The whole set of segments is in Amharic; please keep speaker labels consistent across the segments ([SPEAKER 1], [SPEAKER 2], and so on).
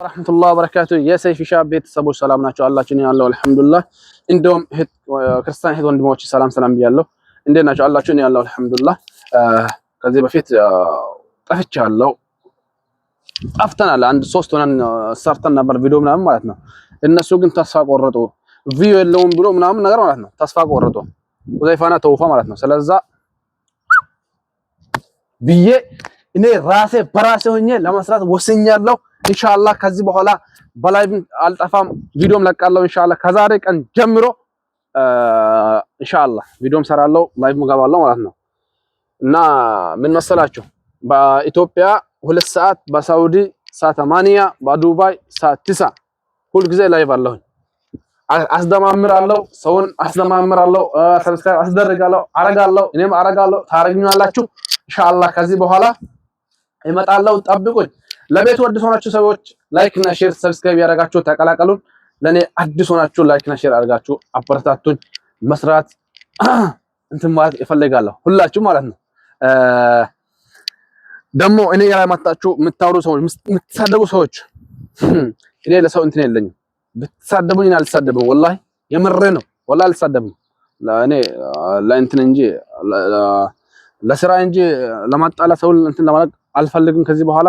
[SPEAKER 1] ورحمة الله وبركاته። የሰይፊ ሻ ቤተሰቦች ሰላም ናቸው አላችሁ? እኔ ያለው አልሐምዱሊላህ። እንደውም ክርስቲያን እህት ወንድሞች ሰላም ሰላም ብያለሁ። እንዴት ናቸው አላችሁ? እኔ ያለው አልሐምዱሊላህ። ከዚህ በፊት ጠፍቻለሁ፣ ጠፍተናል። አንድ ሶስት ሆነን ሰርተን ነበር ቪዲዮ ምናምን ማለት ነው። እነሱ ግን ተስፋ ቆረጡ። View የለውም ብሎ ምናምን ነገር ማለት ነው። ተስፋ ቆረጡ። ሁዘይፋና ተውፋ ማለት ነው። ስለዛ ብዬ እኔ ራሴ በራሴ ሆኜ ለመስራት ወስኛለሁ። ኢንሻአላህ ከዚህ በኋላ በ live አልጠፋም፣ ቪዲዮም ለቃለሁ። ኢንሻአላህ ከዛሬ ቀን ጀምሮ ኢንሻአላህ ቪዲዮም ሰራለሁ፣ live እገባለሁ ማለት ነው። እና ምን መሰላችሁ፣ በኢትዮጵያ 2 ሰዓት፣ በሳውዲ ሰዓት 8፣ በዱባይ ሰዓት 9 ሁልጊዜ live አለሁኝ። አስደማምራለሁ፣ ሰውን አስደማምራለሁ፣ subscribe አስደርጋለሁ፣ አረጋለሁ፣ እኔም አረጋለሁ፣ ታረግኛላችሁ። ኢንሻአላህ ከዚህ በኋላ እመጣለሁ፣ ጠብቁኝ። ለቤቱ አዲስ ሆናችሁ ሰዎች like እና share subscribe ያደረጋችሁ ተቀላቀሉን። ለኔ አዲስ ሆናችሁ like እና share አድርጋችሁ አበረታቱኝ። መስራት እንትን ማለት እፈልጋለሁ ሁላችሁ ማለት ነው። ደግሞ እኔ ያላመጣችሁ የምታወሩ ሰዎች፣ የምትሳደቡ ሰዎች፣ እኔ ለሰው እንትን የለኝም። ብትሳደቡኝ እኔ አልሳደብም። ወላሂ የምሬ ነው። ወላሂ አልሳደብም። ለእኔ ለእንትን እንጂ፣ ለስራ እንጂ ለማጣላት ሰው እንትን ለማለት አልፈልግም ከዚህ በኋላ።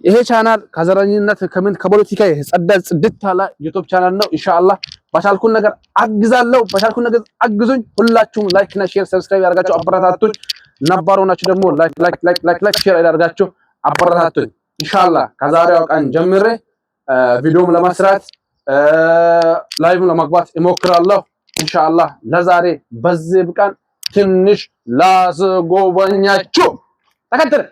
[SPEAKER 1] ይሄ ቻናል ከዘረኝነት፣ ከምን፣ ከፖለቲካ የጸዳ ጽድት ያለ YouTube channel ነው። ኢንሻአላህ በቻልኩን ነገር አግዛለሁ። በቻልኩን ነገር አግዙኝ። ሁላችሁም like እና share subscribe ያደርጋችሁ አበረታቱኝ። ነባር ሆናችሁ ደግሞ like like like like like share ያደርጋችሁ አበረታቱኝ። ኢንሻአላህ ከዛሬው ቀን ጀምሬ ቪዲዮም ለመስራት live ለመግባት እሞክራለሁ። ኢንሻአላህ ለዛሬ በዚህ ብቃን። ትንሽ ላስጎበኛችሁ፣ ተከተለ።